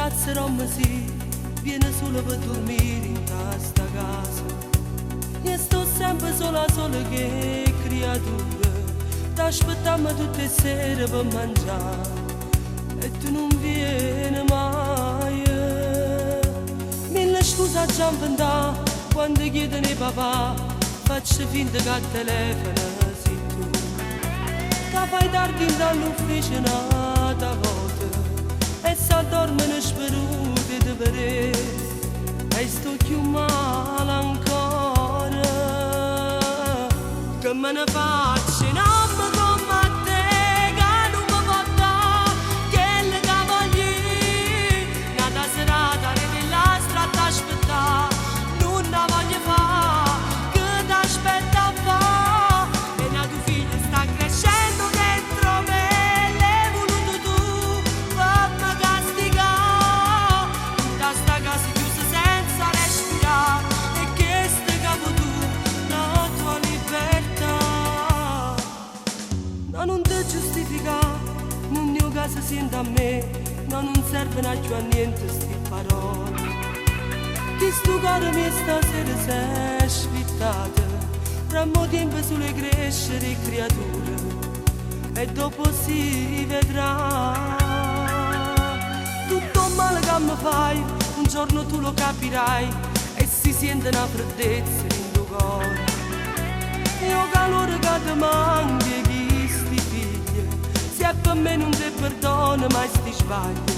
Cazz' r'omm si, viene solo per dormire in sta casa. Io sto sempre sola sola che creatura, t'aspettammo tutte le sere per mangiare e tu non vieni mai. Mille scusa già inventà quando chiedono papà, faccio finta che al telefono sei tu. Che fai tardi dall'ufficio un'altra volta e s'addormono sperute di vedere e sto più male ancora. Che me ne faccio n'omm come a te che non mi può dare quello che voglio io. N'ata serata della strada aspettare, nun 'a voglio fa, che t'aspetta a fa. E n'atu figlio sta crescendo dentro me, l'hai voluto tu, fammi castigare. Da sta casa chiusa senza respirare, e questa che vuoi tu, la tua libertà. No, non ti giustifica, non è caso siente a me, no, non servono più a niente sti parole. Chisto core mio stasera si è sfittato, Dammo tiempo solo 'e crescere 'e creature e dopo si vedrà. Tutto il male che mi fai, un giorno tu lo capirai e si sente una freddezza in tuo cuore. E 'o calore che ti manca chisti figli, se per me non ti perdono mai sti sbagli,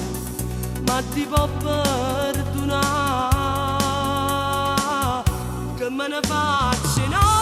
ma ti può perdonare. Che me ne faccio n'omm